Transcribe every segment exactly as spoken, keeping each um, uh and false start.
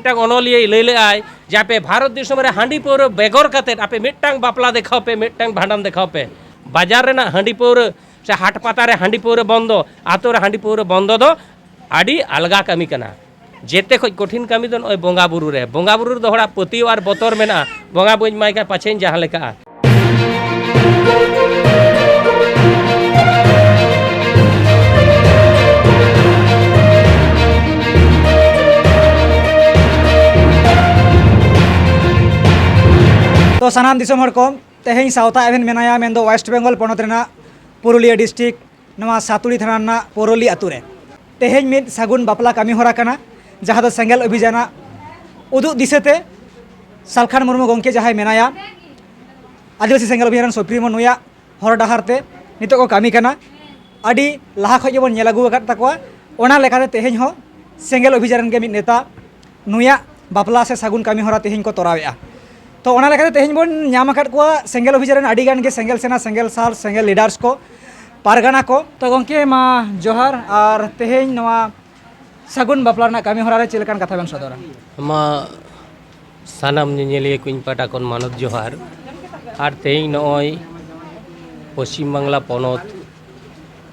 ᱢᱤᱫᱴᱟᱝ ᱚᱱᱚᱞᱤᱭᱟᱹᱭ ᱞᱟᱹᱭ ᱞᱮᱫᱼᱟᱭ ᱡᱮ ᱟᱯᱮ ᱵᱷᱟᱨᱚᱛ ᱫᱤᱥᱚᱢ ᱨᱮ ᱦᱟᱺᱰᱤ ᱯᱟᱹᱣᱨᱟᱹ ᱵᱮᱜᱚᱨ ᱠᱟᱛᱮᱫ ᱟᱯᱮ ᱢᱤᱫᱴᱟᱝ ᱵᱟᱯᱞᱟ ᱫᱮᱠᱷᱟᱣ ᱯᱮ, ᱢᱤᱫᱴᱟᱝ ᱵᱷᱟᱸᱰᱟᱱ ᱫᱮᱠᱷᱟᱣ ᱯᱮ᱾ ᱵᱟᱡᱟᱨ ᱨᱮᱱᱟᱜ ᱦᱟᱺᱰᱤ ᱯᱟᱹᱣᱨᱟᱹ ᱥᱮ ᱦᱟᱴ ᱯᱟᱛᱟ ᱨᱮ ᱦᱟᱺᱰᱤ ᱯᱟᱹᱣᱨᱟᱹ ᱵᱚᱱᱫᱚ, ᱟᱛᱳ ᱨᱮ ᱦᱟᱺᱰᱤ ᱯᱟᱹᱣᱨᱟᱹ ᱵᱚᱱᱫᱚ ᱫᱚ ᱟᱹᱰᱤ ᱟᱞᱜᱟ ᱠᱟᱹᱢᱤ ᱠᱟᱱᱟ᱾ ᱡᱮᱛᱮ ᱠᱷᱚᱡ ᱠᱚᱴᱷᱤᱱ ᱠᱟᱹᱢᱤ ᱫᱚ ᱱᱚᱜᱼᱚᱭ ᱵᱚᱸᱜᱟ ᱵᱩᱨᱩ ᱨᱮ᱾ ᱵᱚᱸᱜᱟ ᱵᱩᱨᱩ ᱨᱮᱫᱚ ᱦᱚᱲᱟᱜ ᱯᱟᱹᱛᱭᱟᱹᱣ ᱟᱨ ᱵᱚᱛᱚᱨ ᱢᱮᱱᱟᱜᱼᱟ, ᱵᱚᱸᱜᱟ ᱵᱟᱹᱧ ᱮᱢᱟᱭ ᱠᱷᱟᱱ ᱯᱟᱪᱷᱮᱧ ᱡᱟᱦᱟᱸ ᱞᱮᱠᱟᱜᱼᱟ᱾ ᱛᱚ ᱥᱟᱱᱟᱢ ᱫᱤᱥᱚᱢ ᱦᱚᱲ ᱠᱚ, ᱛᱮᱦᱮᱧ ᱥᱟᱶᱛᱟ ᱮᱵᱷᱮᱱ ᱢᱮᱱᱟᱭᱟ, ᱢᱮᱱᱫᱚ ᱳᱭᱮᱥᱴ ᱵᱮᱝᱜᱚᱞ ᱯᱚᱱᱚᱛ ᱨᱮᱱᱟᱜ ᱯᱩᱨᱩᱞᱤᱭᱟᱹ ᱰᱤᱥᱴᱨᱤᱠᱴ, ᱱᱚᱣᱟ ᱥᱟᱛᱩᱲᱤ ᱛᱷᱟᱱᱟ ᱨᱮᱱᱟᱜ ᱯᱳᱨᱳᱞᱤ ᱟᱛᱳ ᱨᱮ ᱛᱮᱦᱮᱧ ᱢᱤᱫ ᱥᱟᱹᱜᱩᱱ ᱵᱟᱯᱞᱟ ᱠᱟᱹᱢᱤ ᱦᱚᱨᱟ ᱠᱟᱱᱟ, ᱡᱟᱦᱟᱸ ᱫᱚ ᱥᱮᱸᱜᱮᱞ ᱚᱵᱷᱤᱡᱟᱱᱟᱜ ᱩᱫᱩᱜ ᱫᱤᱥᱟᱹᱛᱮ ᱥᱟᱞᱠᱷᱟᱱ ᱢᱩᱨᱢᱩ ᱜᱚᱢᱠᱮ ᱡᱟᱦᱟᱸᱭ ᱢᱮᱱᱟᱭᱟ, ᱟᱹᱫᱤᱵᱟᱹᱥᱤ ᱥᱮᱸᱜᱮᱞ ᱚᱵᱷᱤᱡᱟᱱ ᱨᱮᱱ ᱥᱩᱯᱨᱤᱢᱳ, ᱱᱩᱭᱟᱜ ᱦᱚᱨ ᱰᱟᱦᱟᱨ ᱛᱮ ᱱᱤᱛᱚᱜ ᱠᱚ ᱠᱟᱹᱢᱤ ᱠᱟᱱᱟ᱾ ᱟᱹᱰᱤ ᱞᱟᱦᱟ ᱠᱷᱚᱱ ᱜᱮᱵᱚᱱ ᱧᱮᱞ ᱟᱹᱜᱩ ᱟᱠᱟᱫ ᱛᱟᱠᱚᱣᱟ᱾ ᱚᱱᱟ ᱞᱮᱠᱟᱛᱮ ᱛᱮᱦᱮᱧ ᱦᱚᱸ ᱥᱮᱸᱜᱮᱞ ᱚᱵᱷᱤᱡᱟᱱ ᱨᱮᱱ ᱜᱮ ᱢᱤᱫ ᱱᱮᱛᱟ ᱱᱩᱭᱟᱜ ᱵᱟᱯᱞᱟ ᱥᱮ ᱥᱟᱹᱜᱩᱱ ᱠᱟᱹᱢᱤ ᱦᱚᱨᱟ ᱛᱮᱦᱮᱧ ᱠᱚ ᱛᱚᱨᱟᱣᱮᱫᱼᱟ᱾ ᱛᱚ ᱚᱱᱟ ᱞᱮᱠᱟᱛᱮ ᱛᱮᱦᱮᱧ ᱵᱚᱱ ᱧᱟᱢ ᱟᱠᱟᱫ ᱠᱚᱣᱟ ᱥᱮᱸᱜᱮᱞ ᱚᱵᱷᱤᱡᱟᱱ ᱨᱮᱱ ᱟᱹᱰᱤ ᱜᱟᱱ ᱜᱮ ᱥᱮᱸᱜᱮᱞ ᱥᱮᱱᱟ, ᱥᱮᱸᱜᱮᱞ ᱥᱟᱨ, ᱥᱮᱸᱜᱮᱞ ᱞᱤᱰᱟᱨᱥ ᱠᱚ, ᱯᱟᱨᱜᱟᱱᱟ ᱠᱚ᱾ ᱛᱚ ᱜᱚᱢᱠᱮ, ᱢᱟ ᱡᱚᱦᱟᱨ, ᱟᱨ ᱛᱮᱦᱮᱧ ᱱᱚᱣᱟ ᱥᱟᱹᱜᱩᱱ ᱵᱟᱯᱞᱟ ᱨᱮᱱᱟᱜ ᱠᱟᱹᱢᱤ ᱦᱚᱨᱟ ᱨᱮ ᱪᱮᱫ ᱞᱮᱠᱟᱱ ᱠᱟᱛᱷᱟ ᱵᱮᱱ ᱥᱚᱫᱚᱨᱟ? ᱢᱟ ᱥᱟᱱᱟᱢ ᱧᱮᱧᱮᱞᱤᱭᱟᱹ ᱠᱚ ᱤᱧ ᱯᱟᱦᱴᱟ ᱠᱷᱚᱱ ᱢᱟᱱᱚᱛ ᱡᱚᱦᱟᱨ᱾ ᱟᱨ ᱛᱮᱦᱮᱧ ᱱᱚᱜᱼᱚᱭ ᱯᱚᱥᱪᱤᱢ ᱵᱟᱝᱞᱟ ᱯᱚᱱᱚᱛ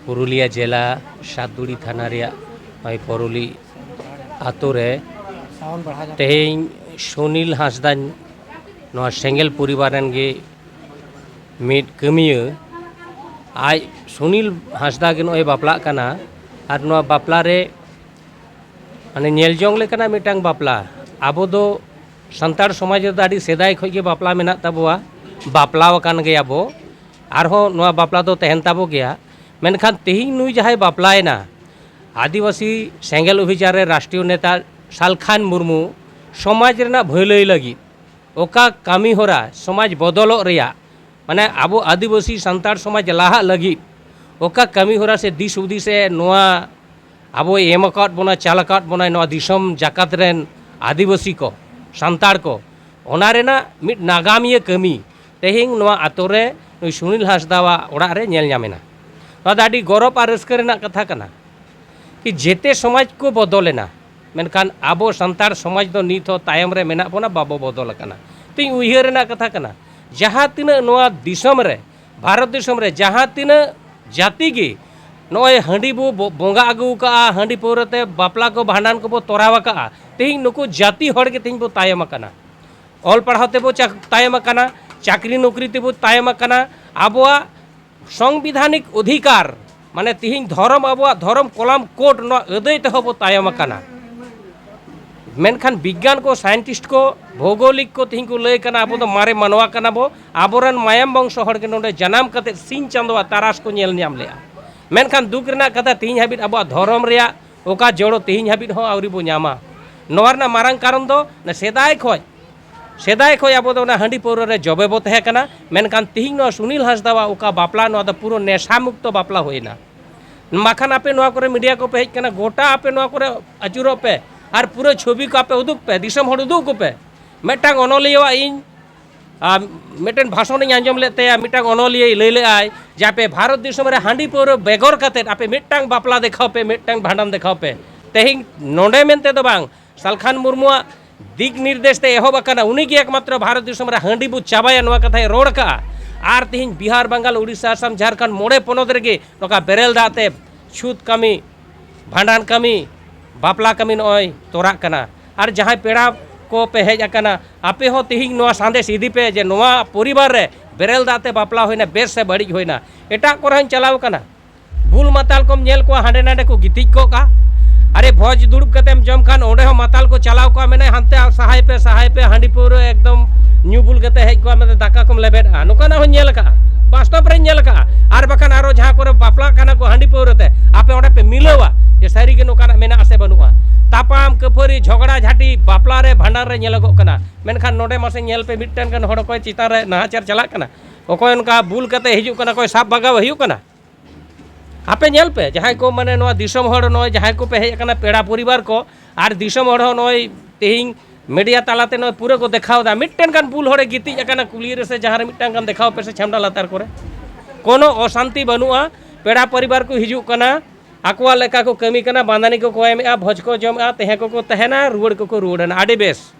ᱯᱩᱨᱩᱞᱤᱭᱟᱹ ᱡᱮᱞᱟ ᱥᱟᱛᱩᱲᱤ ᱛᱷᱟᱱᱟ ᱨᱮᱭᱟᱜ ᱱᱚᱜᱼᱚᱭ ᱯᱚᱨᱚᱞᱤ ᱟᱛᱳ ᱨᱮ ᱛᱮᱦᱮᱧ ᱥᱩᱱᱤᱞ ᱦᱟᱸᱥᱫᱟ, ᱱᱚᱣᱟ ᱥᱮᱸᱜᱮᱞ ᱯᱚᱨᱤᱵᱟᱨ ᱨᱮᱱ ᱜᱮ ᱢᱤᱫ ᱠᱟᱹᱢᱤᱭᱟᱹ, ᱟᱡ ᱥᱩᱱᱤᱞ ᱦᱟᱸᱥᱫᱟ ᱜᱮ ᱱᱚᱜᱼᱚᱭ ᱵᱟᱯᱞᱟᱜ ᱠᱟᱱᱟ᱾ ᱟᱨ ᱱᱚᱣᱟ ᱵᱟᱯᱞᱟ ᱨᱮ ᱢᱟᱱᱮ ᱧᱮᱞ ᱡᱚᱝ ᱞᱮᱠᱟᱱᱟᱜ ᱢᱤᱫᱴᱟᱝ ᱵᱟᱯᱞᱟ᱾ ᱟᱵᱚ ᱫᱚ ᱥᱟᱱᱛᱟᱲ ᱥᱚᱢᱟᱡᱽ ᱨᱮᱫᱚ ᱟᱹᱰᱤ ᱥᱮᱫᱟᱭ ᱠᱷᱚᱱ ᱜᱮ ᱵᱟᱯᱞᱟ ᱢᱮᱱᱟᱜ ᱛᱟᱵᱚᱣᱟ, ᱵᱟᱯᱞᱟ ᱟᱠᱟᱱ ᱜᱮᱭᱟ ᱵᱚ, ᱟᱨᱦᱚᱸ ᱱᱚᱣᱟ ᱵᱟᱯᱞᱟ ᱫᱚ ᱛᱟᱦᱮᱱ ᱛᱟᱵᱚ ᱜᱮᱭᱟ᱾ ᱢᱮᱱᱠᱷᱟᱱ ᱛᱮᱦᱮᱧ ᱱᱩᱭ ᱡᱟᱦᱟᱸᱭ ᱵᱟᱯᱞᱟᱭᱮᱱᱟ, ᱟᱹᱫᱤᱵᱟᱹᱥᱤ ᱥᱮᱸᱜᱮᱞ ᱚᱵᱷᱤᱡᱟᱱ ᱨᱮ ᱨᱟᱥᱴᱨᱤᱭᱚ ᱱᱮᱛᱟ ᱥᱟᱞᱠᱷᱟᱱ ᱢᱩᱨᱢᱩ, ᱥᱚᱢᱟᱡᱽ ᱨᱮᱱᱟᱜ ᱵᱷᱟᱹᱞᱟᱹᱭ ᱞᱟᱹᱜᱤᱫ ᱚᱠᱟ ᱠᱟᱹᱢᱤ ᱦᱚᱨᱟ, ᱥᱚᱢᱟᱡᱽ ᱵᱚᱫᱚᱞᱚᱜ ᱨᱮᱭᱟᱜ, ᱢᱟᱱᱮ ᱟᱵᱚ ᱟᱹᱫᱤᱵᱟᱹᱥᱤ ᱥᱟᱱᱛᱟᱲ ᱥᱚᱢᱟᱡᱽ ᱞᱟᱦᱟᱜ ᱞᱟᱹᱜᱤᱫ ᱚᱠᱟ ᱠᱟᱹᱢᱤ ᱦᱚᱨᱟ ᱥᱮ ᱫᱤᱥ ᱦᱩᱫᱤᱥ ᱮ ᱱᱚᱣᱟ ᱟᱵᱚᱭ ᱮᱢ ᱟᱠᱟᱫ ᱵᱚᱱᱟ, ᱪᱟᱞ ᱟᱠᱟᱫ ᱵᱚᱱᱟᱭ ᱱᱚᱣᱟ ᱫᱤᱥᱚᱢ ᱡᱟᱠᱟᱛ ᱨᱮᱱ ᱟᱹᱫᱤᱵᱟᱹᱥᱤ ᱠᱚ, ᱥᱟᱱᱛᱟᱲ ᱠᱚ, ᱚᱱᱟ ᱨᱮᱱᱟᱜ ᱢᱤᱫ ᱱᱟᱜᱟᱢᱤᱭᱟᱹ ᱠᱟᱹᱢᱤ ᱛᱮᱦᱮᱧ ᱱᱚᱣᱟ ᱟᱛᱳ ᱨᱮ ᱱᱩᱭ ᱥᱩᱱᱤᱞ ᱦᱟᱸᱥᱫᱟᱣᱟᱜ ᱚᱲᱟᱜ ᱨᱮ ᱧᱮᱞ ᱧᱟᱢᱮᱱᱟ᱾ ᱱᱚᱣᱟ ᱫᱚ ᱟᱹᱰᱤ ᱜᱚᱨᱚᱵᱽ ᱟᱨ ᱨᱟᱹᱥᱠᱟᱹ ᱨᱮᱱᱟᱜ ᱠᱟᱛᱷᱟ ᱠᱟᱱᱟ᱾ ᱠᱤ ᱡᱮᱛᱮ ᱥᱚᱢᱟᱡᱽ ᱠᱚ ᱵᱚᱫᱚᱞᱮᱱᱟ, ᱢᱮᱱᱠᱷᱟᱱ ᱟᱵᱚ ᱥᱟᱱᱛᱟᱲ ᱥᱚᱢᱟᱡᱽ ᱫᱚ ᱱᱤᱛ ᱦᱚᱸ ᱛᱟᱭᱚᱢ ᱨᱮ ᱢᱮᱱᱟᱜ ᱵᱚᱱᱟ, ᱵᱟᱵᱚ ᱵᱚᱫᱚᱞ ᱟᱠᱟᱱᱟ᱾ ᱛᱤᱧ ᱩᱭᱦᱟᱹᱨ ᱨᱮᱱᱟᱜ ᱠᱟᱛᱷᱟ ᱠᱟᱱᱟ, ᱡᱟᱦᱟᱸ ᱛᱤᱱᱟᱹᱜ ᱱᱚᱣᱟ ᱫᱤᱥᱚᱢ ᱨᱮ, ᱵᱷᱟᱨᱚᱛ ᱫᱤᱥᱚᱢ ᱨᱮ ᱡᱟᱦᱟᱸ ᱛᱤᱱᱟᱹᱜ ᱡᱟᱹᱛᱤ ᱜᱮ ᱱᱚᱜᱼᱚᱭ ᱦᱟᱺᱰᱤ ᱵᱚ ᱵᱚ-, ᱵᱚᱸᱜᱟ ᱟᱹᱜᱩ ᱟᱠᱟᱫᱼᱟ, ᱦᱟᱺᱰᱤ ᱯᱟᱹᱣᱨᱟᱹ ᱛᱮ ᱵᱟᱯᱞᱟ ᱠᱚ ᱵᱷᱟᱸᱰᱟᱱ ᱠᱚᱵᱚ ᱛᱚᱨᱟᱣ ᱟᱠᱟᱫᱼᱟ, ᱛᱮᱦᱮᱧ ᱱᱩᱠᱩ ᱡᱟᱹᱛᱤ ᱦᱚᱲ ᱜᱮ ᱛᱮᱦᱮᱧ ᱵᱚ ᱛᱟᱭᱚᱢ ᱟᱠᱟᱱᱟ᱾ ᱚᱞ ᱯᱟᱲᱦᱟᱣ ᱛᱮᱵᱚ ᱪᱟ-, ᱛᱟᱭᱚᱢ ᱟᱠᱟᱱᱟ, ᱪᱟᱹᱠᱨᱤ ᱱᱚᱠᱨᱤ ᱛᱮᱵᱚ ᱛᱟᱭᱚᱢ ᱟᱠᱟᱱᱟ, ᱟᱵᱚᱣᱟᱜ ᱥᱚᱝᱵᱤᱫᱷᱟᱱᱤᱠ ᱚᱫᱷᱤᱠᱟᱨ, ᱢᱟᱱᱮ ᱛᱤᱦᱤᱧ ᱫᱷᱚᱨᱚᱢ, ᱟᱵᱚᱣᱟᱜ ᱫᱷᱚᱨᱚᱢ ᱠᱚᱞᱟᱢ ᱠᱳᱰ, ᱱᱚᱣᱟ ᱟᱹᱫᱟᱹᱭ ᱛᱮᱦᱚᱸ ᱵᱚ ᱛᱟᱭᱚᱢ ᱟᱠᱟᱱᱟ᱾ ᱢᱮᱱᱠᱷᱟᱱ ᱵᱤᱜᱽᱜᱟᱱ ᱠᱚ, ᱥᱟᱭᱮᱱᱴᱤᱥᱴ ᱠᱚ, ᱵᱷᱳᱜᱳᱞᱤᱠ ᱠᱚ ᱛᱤᱦᱤᱧ ᱠᱚ ᱞᱟᱹᱭ ᱠᱟᱱᱟ, ᱟᱵᱚ ᱫᱚ ᱢᱟᱨᱮ ᱢᱟᱱᱣᱟ ᱠᱟᱱᱟ ᱵᱚ, ᱟᱵᱚᱨᱮᱱ ᱢᱟᱭᱟᱢ ᱵᱚᱝᱥᱚ ᱦᱚᱲ ᱜᱮ ᱱᱚᱰᱮ ᱡᱟᱱᱟᱢ ᱠᱟᱛᱮ ᱥᱤᱧ ᱪᱟᱸᱫᱳᱣᱟᱜ ᱛᱟᱨᱟᱥ ᱠᱚ ᱧᱮᱞ ᱧᱟᱢ ᱞᱮᱜᱼᱟ᱾ ᱢᱮᱱᱠᱷᱟᱱ ᱫᱩᱠ ᱨᱮᱱᱟᱜ ᱠᱟᱛᱷᱟ, ᱛᱤᱦᱤᱧ ᱦᱟᱹᱵᱤᱡ ᱟᱵᱚᱣᱟᱜ ᱫᱷᱚᱨᱚᱢ ᱨᱮᱭᱟᱜ ᱚᱠᱟ ᱡᱚᱲᱚ ᱛᱤᱦᱤᱧ ᱦᱟᱹᱵᱤᱡ ᱦᱚᱸ ᱟᱹᱣᱨᱤ ᱵᱚ ᱧᱟᱢᱟ᱾ ᱱᱚᱣᱟ ᱨᱮᱱᱟᱜ ᱢᱟᱨᱟᱝ ᱠᱟᱨᱚᱱ ᱫᱚ ᱚᱱᱟ ᱥᱮᱫᱟᱭ ᱠᱷᱚᱡ, ᱥᱮᱫᱟᱭ ᱠᱷᱚᱡ ᱟᱵᱚ ᱫᱚ ᱚᱱᱟ ᱦᱟᱺᱰᱤ ᱯᱟᱹᱣᱨᱟᱹ ᱨᱮ ᱡᱚᱵᱮ ᱵᱚ ᱛᱟᱦᱮᱸ ᱠᱟᱱᱟ᱾ ᱢᱮᱱᱠᱷᱟᱱ ᱛᱤᱦᱤᱧ ᱱᱚᱣᱟ ᱥᱩᱱᱤᱞ ᱦᱟᱸᱥᱫᱟᱣᱟᱜ ᱚᱠᱟ ᱵᱟᱯᱞᱟ, ᱱᱚᱣᱟ ᱫᱚ ᱯᱩᱨᱟᱹ ᱱᱮᱥᱟ ᱢᱩᱠᱛᱚ ᱵᱟᱯᱞᱟ ᱦᱩᱭᱱᱟ᱾ ᱵᱟᱠᱷᱟᱱ ᱟᱯᱮ ᱱᱚᱣᱟ ᱠᱚᱨᱮ ᱢᱤᱰᱤᱭᱟ ᱠᱚᱯᱮ ᱦᱮᱡ ᱠᱟᱱᱟ, ᱜᱚᱴᱟ ᱟᱯᱮ ᱱᱚᱣᱟ ᱠᱚᱨᱮ ᱟᱹᱪᱩᱨᱚᱜ ᱯᱮ ᱟᱨ ᱯᱩᱨᱟᱹ ᱪᱷᱚᱵᱤ ᱠᱚ ᱟᱯᱮ ᱩᱫᱩᱜ ᱯᱮ, ᱫᱤᱥᱚᱢ ᱦᱚᱲ ᱩᱫᱩᱜ ᱠᱚᱯᱮ᱾ ᱢᱤᱫᱴᱟᱝ ᱚᱱᱚᱞᱤᱭᱟᱹᱣᱟᱜ ᱤᱧ, ᱟᱨ ᱢᱤᱫᱴᱮᱱ ᱵᱷᱟᱥᱚᱱᱤᱧ ᱟᱸᱡᱚᱢ ᱞᱮᱫ ᱛᱟᱭᱟ, ᱢᱤᱫᱴᱟᱝ ᱚᱱᱚᱞᱤᱭᱟᱹᱭ ᱞᱟᱹᱭ ᱞᱮᱫᱼᱟᱭ ᱡᱮ ᱟᱯᱮ ᱵᱷᱟᱨᱚᱛ ᱫᱤᱥᱚᱢ ᱨᱮ ᱦᱟᱺᱰᱤ ᱯᱟᱹᱣᱨᱟᱹ ᱵᱮᱜᱚᱨ ᱠᱟᱛᱮᱫ ᱟᱯᱮ ᱢᱤᱫᱴᱟᱝ ᱵᱟᱯᱞᱟ ᱫᱮᱠᱷᱟᱣ ᱯᱮ, ᱢᱤᱫᱴᱟᱝ ᱵᱷᱟᱸᱰᱟᱱ ᱫᱮᱠᱷᱟᱣ ᱯᱮ᱾ ᱛᱮᱦᱮᱧ ᱱᱚᱰᱮ ᱢᱮᱱᱛᱮ ᱫᱚ ᱵᱟᱝ, ᱥᱟᱞᱠᱷᱟᱱ ᱢᱩᱨᱢᱩᱣᱟᱜ ᱫᱤᱠ ᱱᱤᱨᱫᱮᱥ ᱛᱮ ᱮᱦᱚᱵ ᱟᱠᱟᱱᱟ᱾ ᱩᱱᱤ ᱜᱮ ᱮᱠᱢᱟᱛᱨᱚ ᱵᱷᱟᱨᱚᱛ ᱫᱤᱥᱚᱢ ᱨᱮ ᱦᱟᱺᱰᱤ ᱵᱚ ᱪᱟᱵᱟᱭᱟ, ᱱᱚᱣᱟ ᱠᱟᱛᱷᱟᱭ ᱨᱚᱲ ᱟᱠᱟᱜᱼᱟ᱾ ᱟᱨ ᱛᱮᱦᱮᱧ ᱵᱤᱦᱟᱨ, ᱵᱟᱝᱜᱟᱞ, ᱩᱲᱤᱥᱥᱟ, ᱟᱥᱟᱢ, ᱡᱷᱟᱲᱠᱷᱚᱸᱰ, ᱢᱚᱬᱮ ᱯᱚᱱᱚᱛ ᱨᱮᱜᱮ ᱱᱚᱝᱠᱟ ᱵᱮᱨᱮᱞ ᱫᱟᱜ ᱛᱮ ᱪᱷᱩᱛ ᱠᱟᱹᱢᱤ, ᱵᱷᱟᱸᱰᱟᱱ ᱠᱟᱹᱢᱤ, ᱵᱟᱯᱞᱟ ᱠᱟᱹᱢᱤ ᱱᱚᱜᱼᱚᱭ ᱛᱚᱨᱟᱜ ᱠᱟᱱᱟ᱾ ᱟᱨ ᱡᱟᱦᱟᱸᱭ ᱯᱮᱲᱟ ᱠᱚ ᱯᱮ ᱦᱮᱡ ᱟᱠᱟᱱᱟ, ᱟᱯᱮ ᱦᱚᱸ ᱛᱮᱦᱮᱧ ᱱᱚᱣᱟ ᱥᱟᱸᱫᱮᱥ ᱤᱫᱤ ᱯᱮ ᱡᱮ ᱱᱚᱣᱟ ᱯᱚᱨᱤᱵᱟᱨ ᱨᱮ ᱵᱮᱨᱮᱞ ᱫᱟᱜ ᱛᱮ ᱵᱟᱯᱞᱟ ᱦᱩᱭᱱᱟ, ᱵᱮᱥ ᱥᱮ ᱵᱟᱹᱲᱤᱡ ᱦᱩᱭᱱᱟ᱾ ᱮᱴᱟᱜ ᱠᱚᱨᱮ ᱦᱚᱸᱧ ᱪᱟᱞᱟᱣ ᱠᱟᱱᱟ, ᱵᱩᱞ ᱢᱟᱛᱟᱞ ᱠᱚᱢ ᱧᱮᱞ ᱠᱚᱣᱟ ᱦᱟᱸᱰᱮ ᱱᱟᱰᱮ ᱠᱚ ᱜᱤᱛᱤᱡ ᱠᱚᱜ ᱠᱟ᱾ ᱟᱨᱮ, ᱵᱷᱚᱡᱽ ᱫᱩᱲᱩᱵ ᱠᱟᱛᱮᱢ ᱡᱚᱢ ᱠᱷᱟᱱ ᱚᱸᱰᱮ ᱦᱚᱸ ᱢᱟᱛᱟᱞ ᱠᱚ ᱪᱟᱞᱟᱣ ᱠᱚᱜᱼᱟ, ᱢᱮᱱᱟ, "ᱦᱟᱱᱛᱮ ᱥᱟᱦᱟᱭ ᱯᱮ, ᱥᱟᱦᱟᱭ ᱯᱮ, ᱦᱟᱺᱰᱤ ᱯᱟᱹᱣᱨᱟᱹ ᱮᱠᱫᱚᱢ ᱧᱩ ᱵᱩᱞ ᱠᱟᱛᱮ ᱦᱮᱡ ᱠᱚᱜᱼᱟ, ᱢᱮᱱᱛᱮ ᱫᱟᱠᱟ ᱠᱚᱢ ᱞᱮᱵᱮᱫᱼᱟ", ᱱᱚᱝᱠᱟᱱᱟᱜ ᱦᱚᱸᱧ ᱧᱮᱞ ᱟᱠᱟᱫᱼᱟ, ᱵᱟᱥᱛᱚᱵ ᱨᱮᱧ ᱧᱮᱞ ᱟᱠᱟᱫᱼᱟ᱾ ᱟᱨ ᱵᱟᱠᱷᱟᱱ ᱟᱨᱚ ᱡᱟᱦᱟᱸ ᱠᱚᱨᱮ ᱵᱟᱯᱞᱟᱜ ᱠᱟᱱᱟ ᱠᱚ ᱦᱟᱺᱰᱤ ᱯᱟᱹᱣᱨᱟᱹ ᱛᱮ, ᱟᱯᱮ ᱚᱸᱰᱮ ᱯᱮ ᱢᱤᱞᱟᱹᱣᱟ ᱡᱮ ᱥᱟᱹᱨᱤ ᱜᱮ ᱱᱚᱝᱠᱟᱱᱟᱜ ᱢᱮᱱᱟᱜᱼᱟ ᱥᱮ ᱵᱟᱹᱱᱩᱜᱼᱟ᱾ ᱛᱟᱯᱟᱢ ᱠᱟᱹᱯᱷᱟᱹᱨᱤ ᱡᱷᱚᱜᱽᱲᱟ ᱡᱷᱟᱹᱴᱤ ᱵᱟᱯᱞᱟ ᱨᱮ ᱵᱷᱟᱸᱰᱟᱱ ᱨᱮ ᱧᱮᱞᱚᱜᱚᱜ ᱠᱟᱱᱟ, ᱢᱮᱱᱠᱷᱟᱱ ᱱᱚᱰᱮ ᱢᱟᱥᱮ ᱧᱮᱞ ᱯᱮ, ᱢᱤᱫᱴᱮᱱ ᱜᱟᱱ ᱦᱚᱲ ᱚᱠᱚᱭ ᱪᱮᱛᱟᱱ ᱨᱮ ᱱᱟᱦᱟᱪᱟᱨ ᱪᱟᱞᱟᱜ ᱠᱟᱱᱟ, ᱚᱠᱚᱭ ᱚᱱᱠᱟ ᱵᱩᱞ ᱠᱟᱛᱮ ᱦᱤᱡᱩᱜ ᱠᱟᱱᱟ, ᱚᱠᱚᱭ ᱥᱟᱵ ᱵᱟᱜᱟᱣ ᱦᱩᱭᱩᱜ ᱠᱟᱱᱟ᱾ ᱟᱯᱮ ᱧᱮᱞ ᱯᱮ, ᱡᱟᱦᱟᱸᱭ ᱠᱚ ᱢᱟᱱᱮ ᱱᱚᱣᱟ ᱫᱤᱥᱚᱢ ᱦᱚᱲ ᱱᱚᱜᱼᱚᱭ ᱡᱟᱦᱟᱸᱭ ᱠᱚᱯᱮ ᱦᱮᱡ ᱟᱠᱟᱱᱟ, ᱯᱮᱲᱟ ᱯᱚᱨᱤᱵᱟᱨ ᱠᱚ, ᱟᱨ ᱫᱤᱥᱚᱢ ᱦᱚᱲ ᱦᱚᱸ ᱱᱚᱜᱼᱚᱭ ᱛᱮᱦᱮᱧ ᱢᱤᱰᱤᱭᱟ ᱛᱟᱞᱟᱛᱮ ᱱᱚᱜᱼᱚᱭ ᱯᱩᱨᱟᱹ ᱠᱚ ᱫᱮᱠᱷᱟᱣ ᱮᱫᱟ, ᱢᱤᱫᱴᱮᱱ ᱜᱟᱱ ᱵᱩᱞ ᱦᱚᱲᱮ ᱜᱤᱛᱤᱡ ᱟᱠᱟᱱᱟ ᱠᱩᱞᱦᱤ ᱨᱮ ᱥᱮ ᱡᱟᱦᱟᱸ ᱨᱮ, ᱢᱤᱫᱴᱟᱝ ᱜᱟᱱ ᱫᱮᱠᱷᱟᱣ ᱯᱮ ᱥᱮ ᱪᱷᱟᱢᱰᱟ ᱞᱟᱛᱟᱨ ᱠᱚᱨᱮ᱾ ᱠᱳᱱᱳ ᱚᱥᱟᱱᱛᱤ ᱵᱟᱹᱱᱩᱜᱼᱟ, ᱯᱮᱲᱟ ᱯᱚᱨᱤᱵᱟᱨ ᱠᱚ ᱦᱤᱡᱩᱜ ᱠᱟᱱᱟ, ᱟᱠᱚᱣᱟᱜ ᱞᱮᱠᱟ ᱠᱚ ᱠᱟᱹᱢᱤ ᱠᱟᱱᱟ, ᱵᱟᱸᱫᱟᱱᱤ ᱠᱚᱠᱚ ᱮᱢᱮᱜᱼᱟ, ᱵᱷᱚᱡᱽ ᱠᱚ ᱡᱚᱢᱮᱜᱼᱟ, ᱛᱟᱦᱮᱸ ᱠᱚᱠᱚ ᱛᱟᱦᱮᱱᱟ, ᱨᱩᱣᱟᱹᱲ ᱠᱚᱠᱚ ᱨᱩᱣᱟᱹᱲ ᱮᱱᱟ᱾ ᱟᱹᱰᱤ ᱵᱮᱥ᱾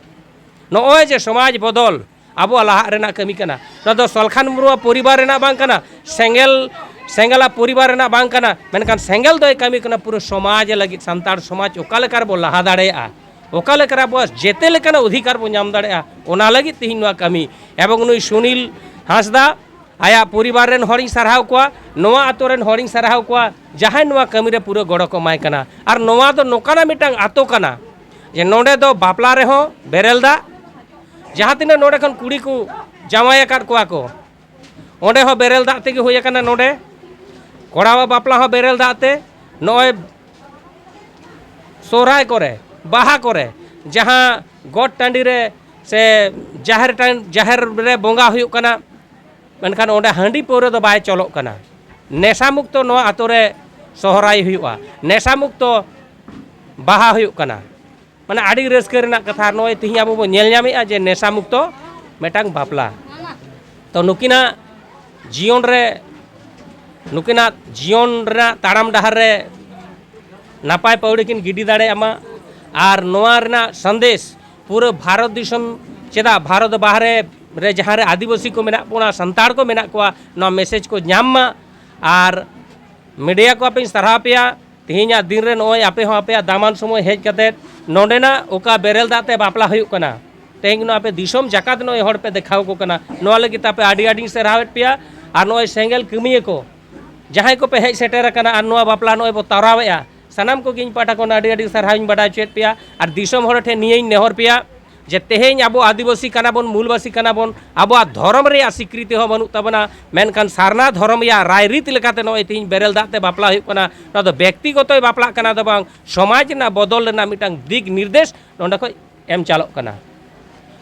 ᱱᱚᱜᱼᱚᱭ ᱡᱮ ᱥᱚᱢᱟᱡᱽ ᱵᱚᱫᱚᱞ ᱟᱵᱚᱣᱟᱜ ᱞᱟᱦᱟᱜ ᱨᱮᱱᱟᱜ ᱠᱟᱹᱢᱤ ᱠᱟᱱᱟ, ᱱᱚᱣᱟ ᱫᱚ ᱥᱚᱞᱠᱷᱟᱱ ᱢᱩᱨᱢᱩᱣᱟᱜ ᱯᱚᱨᱤᱵᱟᱨ ᱨᱮᱱᱟᱜ ᱵᱟᱝ ᱠᱟᱱᱟ, ᱥᱮᱸᱜᱮᱞ ᱥᱮᱸᱜᱮᱞᱟᱜ ᱯᱚᱨᱤᱵᱟᱨ ᱨᱮᱱᱟᱜ ᱵᱟᱝ ᱠᱟᱱᱟ, ᱢᱮᱱᱠᱷᱟᱱ ᱥᱮᱸᱜᱮᱞ ᱫᱚᱭ ᱠᱟᱹᱢᱤ ᱠᱟᱱᱟ ᱯᱩᱨᱟᱹ ᱥᱚᱢᱟᱡᱽ ᱞᱟᱹᱜᱤᱫ, ᱥᱟᱱᱛᱟᱲ ᱥᱚᱢᱟᱡᱽ ᱚᱠᱟ ᱞᱮᱠᱟ ᱨᱮᱵᱚ ᱞᱟᱦᱟ ᱫᱟᱲᱮᱭᱟᱜᱼᱟ, ᱚᱠᱟ ᱞᱮᱠᱟ ᱨᱮ ᱟᱵᱚᱣᱟᱜ ᱡᱮᱛᱮ ᱞᱮᱠᱟᱱᱟᱜ ᱚᱫᱷᱤᱠᱟᱨ ᱵᱚ ᱧᱟᱢ ᱫᱟᱲᱮᱭᱟᱜᱼᱟ, ᱚᱱᱟ ᱞᱟᱹᱜᱤᱫ ᱛᱮᱦᱮᱧ ᱱᱚᱣᱟ ᱠᱟᱹᱢᱤ᱾ ᱮᱵᱚᱝ ᱱᱩᱭ ᱥᱩᱱᱤᱞ ᱦᱟᱸᱥᱫᱟ, ᱟᱭᱟᱜ ᱯᱚᱨᱤᱵᱟᱨ ᱨᱮᱱ ᱦᱚᱲᱤᱧ ᱥᱟᱨᱦᱟᱣ ᱠᱚᱣᱟ, ᱱᱚᱣᱟ ᱟᱛᱳ ᱨᱮᱱ ᱦᱚᱲᱤᱧ ᱥᱟᱨᱦᱟᱣ ᱠᱚᱣᱟ, ᱡᱟᱦᱟᱸᱭ ᱱᱚᱣᱟ ᱠᱟᱹᱢᱤ ᱨᱮ ᱯᱩᱨᱟᱹ ᱜᱚᱲᱚ ᱠᱚ ᱮᱢᱟᱭ ᱠᱟᱱᱟ᱾ ᱟᱨ ᱱᱚᱣᱟ ᱫᱚ ᱱᱚᱝᱠᱟᱱᱟᱜ ᱢᱤᱫᱴᱟᱝ ᱟᱛᱳ ᱠᱟᱱᱟ ᱡᱮ ᱱᱚᱸᱰᱮ ᱫᱚ ᱵᱟᱯᱞᱟ ᱨᱮᱦᱚᱸ ᱵᱮᱨᱮᱞ ᱫᱟᱜ, ᱡᱟᱦᱟᱸ ᱛᱤᱱᱟᱹᱜ ᱱᱚᱸᱰᱮ ᱠᱷᱚᱱ ᱠᱩᱲᱤ ᱠᱚ ᱡᱟᱶᱟᱭ ᱟᱠᱟᱫ ᱠᱚᱣᱟ ᱠᱚ, ᱚᱸᱰᱮ ᱦᱚᱸ ᱵᱮᱨᱮᱞ ᱫᱟᱜ ᱛᱮᱜᱮ ᱦᱩᱭ ᱟᱠᱟᱱᱟ᱾ ᱱᱚᱸᱰᱮ ᱠᱚᱲᱟᱣᱟᱜ ᱵᱟᱯᱞᱟ ᱦᱚᱸ ᱵᱮᱨᱮᱞ ᱫᱟᱜ ᱛᱮ, ᱱᱚᱜᱼᱚᱭ ᱥᱚᱦᱨᱟᱭ ᱠᱚᱨᱮ, ᱵᱟᱦᱟ ᱠᱚᱨᱮ, ᱡᱟᱦᱟᱸ ᱜᱚᱴ ᱴᱟᱺᱰᱤ ᱨᱮ ᱥᱮ ᱡᱟᱦᱮᱨ ᱴᱟᱺ-, ᱡᱟᱦᱮᱨ ᱨᱮ ᱵᱚᱸᱜᱟ ᱦᱩᱭᱩᱜ ᱠᱟᱱᱟ, ᱢᱮᱱᱠᱷᱟᱱ ᱚᱸᱰᱮ ᱦᱟᱺᱰᱤ ᱯᱟᱹᱣᱨᱟᱹ ᱫᱚ ᱵᱟᱭ ᱪᱚᱞᱚᱜ ᱠᱟᱱᱟ᱾ ᱱᱮᱥᱟ ᱢᱩᱠᱛᱚ ᱱᱚᱣᱟ ᱟᱛᱳ ᱨᱮ ᱥᱚᱦᱨᱟᱭ ᱦᱩᱭᱩᱜᱼᱟ, ᱱᱮᱥᱟ ᱢᱩᱠᱛᱚ ᱵᱟᱦᱟ ᱦᱩᱭᱩᱜ ᱠᱟᱱᱟ᱾ ᱢᱟᱱᱮ ᱟᱹᱰᱤ ᱨᱟᱹᱥᱠᱟᱹ ᱨᱮᱱᱟᱜ ᱠᱟᱛᱷᱟ᱾ ᱟᱨ ᱱᱚᱜᱼᱚᱭ ᱛᱮᱦᱮᱧ ᱟᱵᱚ ᱵᱚᱱ ᱧᱮᱞ ᱧᱟᱢᱮᱫᱼᱟ ᱡᱮ ᱱᱮᱥᱟ ᱢᱩᱠᱛᱚ ᱢᱤᱫᱴᱟᱝ ᱵᱟᱯᱞᱟ᱾ ᱛᱚ ᱱᱩᱠᱤᱱᱟᱜ ᱡᱤᱭᱚᱱ ᱨᱮ, ᱱᱩᱠᱤᱱᱟᱜ ᱡᱤᱭᱚᱱ ᱨᱮᱱᱟᱜ ᱛᱟᱲᱟᱢ ᱰᱟᱦᱟᱨ ᱨᱮ ᱱᱟᱯᱟᱭ ᱯᱟᱹᱣᱲᱤ ᱠᱤᱱ ᱜᱤᱰᱤ ᱫᱟᱲᱮᱭᱟᱜ ᱢᱟ᱾ ᱟᱨ ᱱᱚᱣᱟ ᱨᱮᱱᱟᱜ ᱥᱟᱸᱫᱮᱥ ᱯᱩᱨᱟᱹ ᱵᱷᱟᱨᱚᱛ ᱫᱤᱥᱚᱢ, ᱪᱮᱫᱟᱜ ᱵᱷᱟᱨᱚᱛ ᱵᱟᱦᱨᱮ ᱨᱮ ᱡᱟᱦᱟᱸ ᱨᱮ ᱟᱹᱫᱤᱵᱟᱹᱥᱤ ᱠᱚ ᱢᱮᱱᱟᱜ ᱵᱚᱱᱟ, ᱥᱟᱱᱛᱟᱲ ᱠᱚ ᱢᱮᱱᱟᱜ ᱠᱚᱣᱟ, ᱱᱚᱣᱟ ᱢᱮᱥᱮᱡᱽ ᱠᱚ ᱧᱟᱢ ᱢᱟ᱾ ᱟᱨ ᱢᱤᱰᱤᱭᱟ ᱠᱚ ᱟᱯᱮᱧ ᱥᱟᱨᱦᱟᱣ ᱯᱮᱭᱟ, ᱛᱮᱦᱮᱧᱟᱜ ᱫᱤᱱ ᱨᱮ ᱱᱚᱜᱼᱚᱭ ᱟᱯᱮ ᱦᱚᱸ ᱟᱯᱮᱭᱟᱜ ᱫᱟᱢᱟᱱ ᱥᱚᱢᱚᱭ ᱦᱮᱡ ᱠᱟᱛᱮᱫ ᱱᱚᱸᱰᱮᱱᱟᱜ ᱚᱠᱟ ᱵᱮᱨᱮᱞ ᱫᱟᱜ ᱛᱮ ᱵᱟᱯᱞᱟ ᱦᱩᱭᱩᱜ ᱠᱟᱱᱟ, ᱛᱮᱦᱮᱧ ᱱᱚᱣᱟ ᱟᱯᱮ ᱫᱤᱥᱚᱢ ᱡᱟᱠᱟᱛ ᱱᱚᱜᱼᱚᱭ ᱦᱚᱲ ᱯᱮ ᱫᱮᱠᱷᱟᱣ ᱟᱠᱚ ᱠᱟᱱᱟ, ᱱᱚᱣᱟ ᱞᱟᱹᱜᱤᱫ ᱛᱮ ᱟᱯᱮ ᱟᱹᱰᱤ ᱟᱹᱰᱤᱧ ᱥᱟᱨᱦᱟᱣᱮᱫ ᱯᱮᱭᱟ᱾ ᱟᱨ ᱱᱚᱜᱼᱚᱭ ᱥᱮᱸᱜᱮᱞ ᱠᱟᱹᱢᱤᱭᱟᱹ ᱠᱚ ᱡᱟᱦᱟᱸᱭ ᱠᱚᱯᱮ ᱦᱮᱡ ᱥᱮᱴᱮᱨ ᱟᱠᱟᱱᱟ ᱟᱨ ᱱᱚᱣᱟ ᱵᱟᱯᱞᱟ ᱱᱚᱜᱼᱚᱭ ᱵᱚ ᱛᱟᱨᱟᱣᱮᱫᱼᱟ, ᱥᱟᱱᱟᱢ ᱠᱚᱜᱮ ᱤᱧ ᱯᱟᱦᱴᱟ ᱠᱷᱚᱱ ᱟᱹᱰᱤ ᱟᱹᱰᱤ ᱥᱟᱨᱦᱟᱣ ᱤᱧ ᱵᱟᱰᱟᱭ ᱦᱚᱪᱚᱭᱮᱫ ᱯᱮᱭᱟ᱾ ᱟᱨ ᱫᱤᱥᱚᱢ ᱦᱚᱲ ᱴᱷᱮᱱ ᱱᱤᱭᱟᱹᱧ ᱱᱮᱦᱚᱨ ᱯᱮᱭᱟ ᱡᱮ ᱛᱮᱦᱮᱧ ᱟᱵᱚ ᱟᱹᱫᱤᱵᱟᱹᱥᱤ ᱠᱟᱱᱟ ᱵᱚᱱ, ᱢᱩᱞᱵᱟᱹᱥᱤ ᱠᱟᱱᱟ ᱵᱚᱱ, ᱟᱵᱚᱣᱟᱜ ᱫᱷᱚᱨᱚᱢ ᱨᱮᱭᱟᱜ ᱥᱤᱠᱨᱤᱛᱤ ᱦᱚᱸ ᱵᱟᱹᱱᱩᱜ ᱛᱟᱵᱚᱱᱟ, ᱢᱮᱱᱠᱷᱟᱱ ᱥᱟᱨᱱᱟ ᱫᱷᱚᱨᱚᱢ ᱨᱮᱭᱟᱜ ᱨᱟᱭᱨᱤᱛ ᱞᱮᱠᱟᱛᱮ ᱱᱚᱜᱼᱚᱭ ᱛᱮᱦᱮᱧ ᱵᱮᱨᱮᱞ ᱫᱟᱜ ᱛᱮ ᱵᱟᱯᱞᱟ ᱦᱩᱭᱩᱜ ᱠᱟᱱᱟ᱾ ᱱᱚᱣᱟ ᱫᱚ ᱵᱮᱠᱛᱤᱜᱚᱛᱚᱭ ᱵᱟᱯᱞᱟᱜ ᱠᱟᱱᱟ ᱫᱚ ᱵᱟᱝ, ᱥᱚᱢᱟᱡᱽ ᱨᱮᱱᱟᱜ ᱵᱚᱫᱚᱞ ᱨᱮᱱᱟᱜ ᱢᱤᱫᱴᱟᱝ ᱫᱤᱠ ᱱᱤᱨᱫᱮᱥ ᱱᱚᱸᱰᱮ ᱠᱷᱚᱱ ᱮᱢ ᱪᱟᱞᱚᱜ ᱠᱟᱱᱟ᱾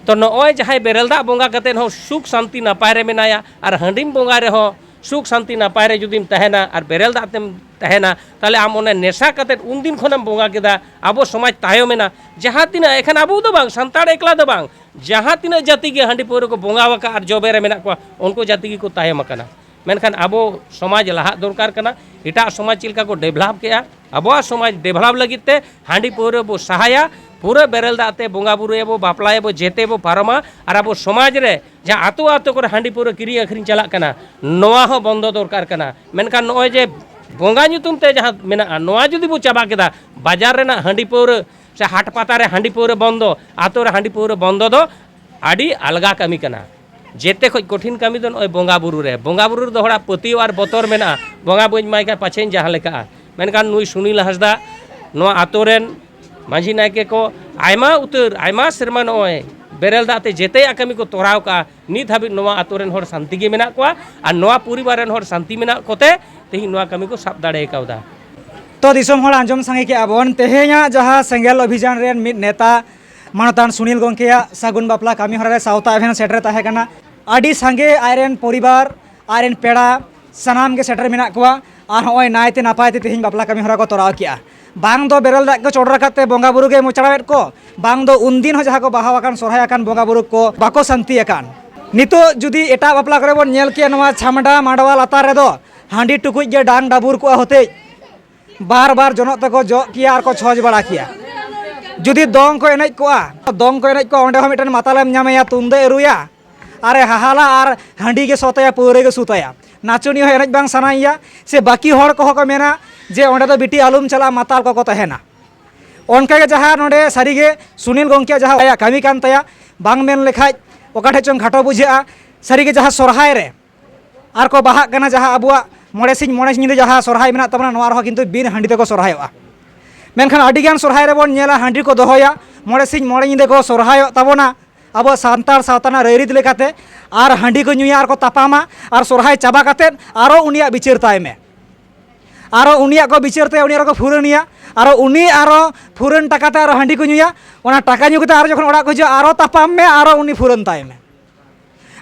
ᱛᱚ ᱱᱚᱜᱼᱚᱭ ᱡᱟᱦᱟᱸᱭ ᱵᱮᱨᱮᱞ ᱫᱟᱜ ᱵᱚᱸᱜᱟ ᱠᱟᱛᱮᱫ ᱦᱚᱸ ᱥᱩᱠ ᱥᱟᱱᱛᱤ ᱱᱟᱯᱟᱭ ᱨᱮ ᱢᱮᱱᱟᱭᱟ, ᱟᱨ ᱦᱟᱺᱰᱤᱢ ᱵᱚᱸᱜᱟᱭ ᱨᱮᱦᱚᱸ ᱥᱩᱠ ᱥᱟᱱᱛᱤ ᱱᱟᱯᱟᱭ ᱨᱮ ᱡᱩᱫᱤᱢ ᱛᱟᱦᱮᱱᱟ ᱟᱨ ᱵᱮᱨᱮᱞ ᱫᱟᱜ ᱛᱮᱢ ᱛᱟᱦᱮᱱᱟ, ᱛᱟᱦᱚᱞᱮ ᱟᱢ ᱚᱱᱮ ᱱᱮᱥᱟ ᱠᱟᱛᱮᱫ ᱩᱱᱫᱤᱱ ᱠᱷᱚᱱᱮᱢ ᱵᱚᱸᱜᱟ ᱠᱮᱫᱟ, ᱟᱵᱚ ᱥᱚᱢᱟᱡᱽ ᱛᱟᱭᱚᱢᱮᱱᱟ᱾ ᱡᱟᱦᱟᱸ ᱛᱤᱱᱟᱹᱜ, ᱮᱠᱷᱟᱱ ᱟᱵᱚ ᱫᱚ ᱵᱟᱝ, ᱥᱟᱱᱛᱟᱲ ᱮᱠᱞᱟ ᱫᱚ ᱵᱟᱝ, ᱡᱟᱦᱟᱸ ᱛᱤᱱᱟᱹᱜ ᱡᱟᱹᱛᱤ ᱜᱮ ᱦᱟᱺᱰᱤ ᱯᱟᱹᱣᱨᱟᱹ ᱠᱚ ᱵᱚᱸᱜᱟ ᱟᱠᱟᱫ ᱟᱨ ᱡᱚᱵᱮ ᱨᱮ ᱢᱮᱱᱟᱜ ᱠᱚᱣᱟ, ᱩᱱᱠᱩ ᱡᱟᱹᱛᱤ ᱜᱮᱠᱚ ᱛᱟᱭᱚᱢ ᱟᱠᱟᱱᱟ᱾ ᱢᱮᱱᱠᱷᱟᱱ ᱟᱵᱚ ᱥᱚᱢᱟᱡᱽ ᱞᱟᱦᱟᱜ ᱫᱚᱨᱠᱟᱨ ᱠᱟᱱᱟ᱾ ᱮᱴᱟᱜ ᱥᱚᱢᱟᱡᱽ ᱪᱮᱫ ᱞᱮᱠᱟ ᱠᱚ ᱰᱮᱵᱷᱞᱚᱯ ᱠᱮᱜᱼᱟ, ᱟᱵᱚᱣᱟᱜ ᱥᱚᱢᱟᱡᱽ ᱰᱮᱵᱷᱞᱚᱯ ᱞᱟᱹᱜᱤᱫ ᱛᱮ ᱦᱟᱺᱰᱤ ᱯᱟᱹᱣᱨᱟᱹ ᱵᱚ ᱥᱟᱦᱟᱭᱟ, ᱯᱩᱨᱟᱹ ᱵᱮᱨᱮᱞ ᱫᱟᱜ ᱛᱮ ᱵᱚᱸᱜᱟ ᱵᱩᱨᱩᱭᱟᱵᱚ, ᱵᱟᱯᱞᱟᱭᱟᱵᱚ, ᱡᱮᱛᱮ ᱵᱚ ᱯᱟᱨᱚᱢᱟ᱾ ᱟᱨ ᱟᱵᱚ ᱥᱚᱢᱟᱡᱽ ᱨᱮ ᱡᱟᱦᱟᱸ ᱟᱛᱳ ᱟᱛᱳ ᱠᱚᱨᱮ ᱦᱟᱺᱰᱤ ᱯᱟᱹᱣᱨᱟᱹ ᱠᱤᱨᱤᱧ ᱟᱹᱠᱷᱨᱤᱧ ᱪᱟᱞᱟᱜ ᱠᱟᱱᱟ, ᱱᱚᱣᱟ ᱦᱚᱸ ᱵᱚᱱᱫᱚ ᱫᱚᱨᱠᱟᱨ ᱠᱟᱱᱟ᱾ ᱢᱮᱱᱠᱷᱟᱱ ᱱᱚᱜᱼᱚᱭ ᱡᱮ ᱵᱚᱸᱜᱟ ᱧᱩᱛᱩᱢ ᱛᱮ ᱡᱟᱦᱟᱸ ᱢᱮᱱᱟᱜᱼᱟ, ᱱᱚᱣᱟ ᱡᱩᱫᱤ ᱵᱚ ᱪᱟᱵᱟ ᱠᱮᱫᱟ, ᱵᱟᱡᱟᱨ ᱨᱮᱱᱟᱜ ᱦᱟᱺᱰᱤ ᱯᱟᱹᱣᱨᱟᱹ ᱥᱮ ᱦᱟᱴ ᱯᱟᱛᱟ ᱨᱮ ᱦᱟᱺᱰᱤ ᱯᱟᱹᱣᱨᱟᱹ ᱵᱚᱱᱫᱚ, ᱟᱛᱳ ᱨᱮ ᱦᱟᱺᱰᱤ ᱯᱟᱹᱣᱨᱟᱹ ᱵᱚᱱᱫᱚ ᱫᱚ ᱟᱹᱰᱤ ᱟᱞᱜᱟ ᱠᱟᱹᱢᱤ ᱠᱟᱱᱟ᱾ ᱡᱮᱛᱮ ᱠᱷᱚᱡ ᱠᱚᱴᱷᱤᱱ ᱠᱟᱹᱢᱤ ᱫᱚ ᱱᱚᱜᱼᱚᱭ ᱵᱚᱸᱜᱟ ᱵᱩᱨᱩ ᱨᱮ᱾ ᱵᱚᱸᱜᱟ ᱵᱩᱨᱩ ᱨᱮᱫᱚ ᱦᱚᱲᱟᱜ ᱯᱟᱹᱛᱭᱟᱹᱣ ᱟᱨ ᱵᱚᱛᱚᱨ ᱢᱮᱱᱟᱜᱼᱟ, ᱵᱚᱸᱜᱟ ᱵᱟᱹᱧ ᱮᱢᱟᱭ ᱠᱷᱟᱱ ᱯᱟᱪᱷᱮᱧ ᱡᱟᱦᱟᱸ ᱞᱮᱠᱟᱜᱼᱟ᱾ ᱢᱮᱱᱠᱷᱟᱱ ᱱᱩᱭ ᱥᱩᱱᱤᱞ ᱦᱟᱸᱥᱫᱟ, ᱱᱚᱣᱟ ᱟᱛᱳ ᱨᱮᱱ ᱢᱟᱹᱡᱷᱤ ᱱᱟᱭᱠᱮ ᱠᱚ ᱟᱭᱢᱟ ᱩᱛᱟᱹᱨ, ᱟᱭᱢᱟ ᱥᱮᱨᱢᱟ ᱱᱚᱜᱼᱚᱭ ᱵᱮᱨᱮᱞ ᱫᱟᱜ ᱛᱮ ᱡᱮᱛᱮᱭᱟᱜ ᱠᱟᱹᱢᱤ ᱠᱚ ᱛᱚᱨᱟᱣ ᱠᱟᱜᱼᱟ᱾ ᱱᱤᱛ ᱦᱟᱹᱵᱤᱡ ᱱᱚᱣᱟ ᱟᱛᱳ ᱨᱮᱱ ᱦᱚᱲ ᱥᱟᱱᱛᱤ ᱜᱮ ᱢᱮᱱᱟᱜ ᱠᱚᱣᱟ ᱟᱨ ᱱᱚᱣᱟ ᱯᱚᱨᱤᱵᱟᱨ ᱨᱮᱱ ᱦᱚᱲ ᱥᱟᱱᱛᱤ ᱢᱮᱱᱟᱜ ᱠᱚᱛᱮ ᱛᱮᱦᱮᱧ ᱱᱚᱣᱟ ᱠᱟᱹᱢᱤ ᱠᱚ ᱥᱟᱵ ᱫᱟᱲᱮ ᱠᱟᱣᱫᱟ᱾ ᱛᱚ ᱫᱤᱥᱚᱢ ᱦᱚᱲ ᱟᱸᱡᱚᱢ ᱥᱟᱸᱜᱮ ᱠᱮᱜᱼᱟ ᱵᱚᱱ, ᱛᱮᱦᱮᱧᱟᱜ ᱡᱟᱦᱟᱸ ᱥᱮᱸᱜᱮᱞ ᱚᱵᱷᱤᱡᱟᱱ ᱨᱮᱱ ᱢᱤᱫ ᱱᱮᱛᱟ ᱢᱟᱱᱚᱛᱟᱱ ᱥᱩᱱᱤᱞ ᱜᱚᱢᱠᱮᱭᱟᱜ ᱥᱟᱹᱜᱩᱱ ᱵᱟᱯᱞᱟ ᱠᱟᱹᱢᱤ ᱦᱚᱨᱟ ᱨᱮ ᱥᱟᱶᱛᱟ ᱮᱵᱷᱮᱱ ᱥᱮᱴᱮᱨ ᱛᱟᱦᱮᱸ ᱠᱟᱱᱟ᱾ ᱟᱹᱰᱤ ᱥᱟᱸᱜᱮ ᱟᱡᱨᱮᱱ ᱯᱚᱨᱤᱵᱟᱨ, ᱟᱡᱨᱮᱱ ᱯᱮᱲᱟ, ᱥᱟᱱᱟᱢ ᱜᱮ ᱥᱮᱴᱮᱨ ᱢᱮᱱᱟᱜ ᱠᱚᱣᱟ᱾ ᱟᱨ ᱦᱚᱸᱜᱼᱚᱭ ᱱᱟᱭᱛᱮ ᱱᱟᱯᱟᱭ ᱛᱮ ᱛᱮᱦᱮᱧ ᱵᱟᱯᱞᱟ ᱠᱟᱹᱢᱤ ᱦᱚᱨᱟ ᱠᱚ ᱛᱚᱨᱟᱣ ᱠᱮᱜᱼᱟ᱾ ᱵᱟᱝ ᱫᱚ ᱵᱮᱨᱮᱞ ᱫᱟᱜ ᱠᱚ ᱪᱚᱰᱚᱨ ᱟᱠᱟᱫ ᱛᱮ ᱵᱚᱸᱜᱟ ᱵᱩᱨᱩ ᱜᱮ ᱢᱚᱪᱲᱟᱣᱮᱫ ᱠᱚ, ᱵᱟᱝ ᱫᱚ ᱩᱱᱫᱤᱱ ᱦᱚᱸ ᱡᱟᱦᱟᱸ ᱠᱚ ᱵᱟᱦᱟ ᱟᱠᱟᱱ, ᱥᱚᱨᱦᱟᱭ ᱟᱠᱟᱱ ᱵᱚᱸᱜᱟ ᱵᱩᱨᱩ ᱠᱚ ᱵᱟᱠᱚ ᱥᱟᱱᱛᱤ ᱟᱠᱟᱱ᱾ ᱱᱤᱛᱚᱜ ᱡᱩᱫᱤ ᱮᱴᱟᱜ ᱵᱟᱯᱞᱟ ᱠᱚᱨᱮ ᱵᱚᱱ ᱧᱮᱞ ᱠᱮᱭᱟ, ᱱᱚᱣᱟ ᱪᱷᱟᱢᱰᱟ ᱢᱟᱰᱣᱟ ᱞᱟᱛᱟᱨ ᱨᱮᱫᱚ ᱦᱟᱺᱰᱤ ᱴᱩᱠᱩᱡ ᱜᱮ ᱰᱟᱝ ᱰᱟᱵᱩᱨ ᱠᱚᱜᱼᱟ ᱦᱚᱛᱮᱡ, ᱵᱟᱨ ᱵᱟᱨ ᱡᱚᱱᱚᱜ ᱛᱮᱠᱚ ᱡᱚᱜ ᱠᱮᱭᱟ ᱟᱨ ᱠᱚ ᱪᱷᱚᱸᱪ ᱵᱟᱲᱟ ᱠᱮᱭᱟ᱾ ᱡᱩᱫᱤ ᱫᱚᱝ ᱠᱚ ᱮᱱᱮᱡ ᱠᱚᱜᱼᱟ, ᱫᱚᱝ ᱠᱚ ᱮᱱᱮᱡ ᱠᱚᱜᱼᱟ, ᱚᱸᱰᱮ ᱦᱚᱸ ᱢᱤᱫᱴᱮᱱ ᱢᱟᱛᱟᱞᱮᱢ ᱧᱟᱢᱮᱭᱟ, ᱛᱩᱢᱫᱟᱹᱜ ᱮ ᱨᱩᱭᱟ, ᱟᱨᱮ ᱦᱟᱦᱟᱞᱟ ᱟᱨ ᱦᱟᱺᱰᱤ ᱜᱮ ᱥᱚ ᱛᱟᱭᱟ, ᱯᱟᱹᱣᱨᱟᱹ ᱜᱮ ᱥᱩ ᱛᱟᱭᱟ᱾ ᱱᱟᱪᱚᱱᱤᱭᱟᱹ ᱦᱚᱸ ᱮᱱᱮᱡ ᱵᱟᱝ ᱥᱟᱱᱟᱭᱮᱭᱟ, ᱥᱮ ᱵᱟᱹᱠᱤ ᱦᱚᱲ ᱠᱚᱦᱚᱸ ᱠᱚ ᱢᱮᱱᱟ ᱡᱮ ᱚᱸᱰᱮ ᱫᱚ ᱵᱤᱴᱤ ᱟᱞᱚᱢ ᱪᱟᱞᱟᱜᱼᱟ, ᱢᱟᱛᱟᱞ ᱠᱚᱠᱚ ᱛᱟᱦᱮᱱᱟ᱾ ᱚᱱᱠᱟᱜᱮ ᱡᱟᱦᱟᱸ ᱱᱚᱰᱮ ᱥᱟᱹᱨᱤᱜᱮ ᱥᱩᱱᱤᱞ ᱜᱚᱢᱠᱮᱭᱟᱜ ᱡᱟᱦᱟᱸ ᱟᱭᱟᱜ ᱠᱟᱹᱢᱤ ᱠᱟᱱ ᱛᱟᱭᱟ, ᱵᱟᱝ ᱢᱮᱱ ᱞᱮᱠᱷᱟᱡ ᱚᱠᱟ ᱴᱷᱮᱡ ᱪᱚᱝ ᱠᱷᱟᱴᱚ ᱵᱩᱡᱷᱟᱹᱜᱼᱟ᱾ ᱥᱟᱹᱨᱤᱜᱮ ᱡᱟᱦᱟᱸ ᱥᱚᱨᱦᱟᱭ ᱨᱮ ᱟᱨ ᱠᱚ ᱵᱟᱦᱟᱜ ᱠᱟᱱᱟ, ᱡᱟᱦᱟᱸ ᱟᱵᱚᱣᱟᱜ ᱢᱚᱬᱮ ᱥᱤᱧ ᱢᱚᱬᱮ ᱧᱤᱫᱟᱹ ᱡᱟᱦᱟᱸ ᱥᱚᱨᱦᱟᱭ ᱢᱮᱱᱟᱜ ᱛᱟᱵᱚᱱᱟ, ᱱᱚᱣᱟ ᱨᱮᱦᱚᱸ ᱠᱤᱱᱛᱩ ᱵᱤᱱ ᱦᱟᱺᱰᱤ ᱛᱮᱠᱚ ᱥᱚᱨᱦᱟᱭᱚᱜᱼᱟ᱾ ᱢᱮᱱᱠᱷᱟᱱ ᱟᱹᱰᱤᱜᱟᱱ ᱥᱚᱨᱦᱟᱭ ᱨᱮᱵᱚᱱ ᱧᱮᱞᱟ, ᱦᱟᱺᱰᱤ ᱠᱚ ᱫᱚᱦᱚᱭᱟ, ᱢᱚᱬᱮ ᱥᱤᱧ ᱢᱚᱬᱮ ᱧᱤᱫᱟᱹ ᱠᱚ ᱥᱚᱨᱦᱟᱭᱚᱜ ᱛᱟᱵᱚᱱᱟ ᱟᱵᱚᱣᱟᱜ ᱥᱟᱱᱛᱟᱲ ᱥᱟᱶᱛᱟ ᱨᱮᱱᱟᱜ ᱨᱟᱹᱭᱨᱤᱛ ᱞᱮᱠᱟᱛᱮ, ᱟᱨ ᱦᱟᱺᱰᱤ ᱠᱚ ᱧᱩᱭᱟ ᱟᱨ ᱠᱚ ᱛᱟᱯᱟᱢᱟ, ᱟᱨ ᱥᱚᱨᱦᱟᱭ ᱪᱟᱵᱟ ᱠᱟᱛᱮᱫ ᱟᱨᱚ ᱩᱱᱤᱭᱟᱜ ᱵᱤᱪᱟᱹᱨ ᱛᱟᱭ ᱢᱮ᱾ ᱟᱨᱚ ᱩᱱᱤᱭᱟᱜ ᱠᱚ ᱵᱤᱪᱟᱹᱨ ᱛᱮ ᱩᱱᱤ ᱟᱨᱚ ᱠᱚ ᱯᱷᱩᱨᱟᱹᱱᱮᱭᱟ, ᱟᱨᱚ ᱩᱱᱤ ᱟᱨᱚ ᱯᱷᱩᱨᱟᱹᱱ ᱴᱟᱠᱟ ᱛᱮ ᱟᱨᱚ ᱦᱟᱺᱰᱤ ᱠᱚ ᱧᱩᱭᱟ᱾ ᱚᱱᱟ ᱴᱟᱠᱟ ᱧᱩ ᱠᱟᱛᱮ ᱟᱨᱚ ᱡᱚᱠᱷᱚᱱ ᱚᱲᱟᱜ ᱠᱚ ᱦᱤᱡᱩᱜᱼᱟ, ᱟᱨᱚ ᱛᱟᱯᱟᱢ ᱢᱮ, ᱟᱨᱚ ᱩᱱᱤ ᱯᱷᱩᱨᱟᱹᱱ ᱛᱟᱭ ᱢᱮ᱾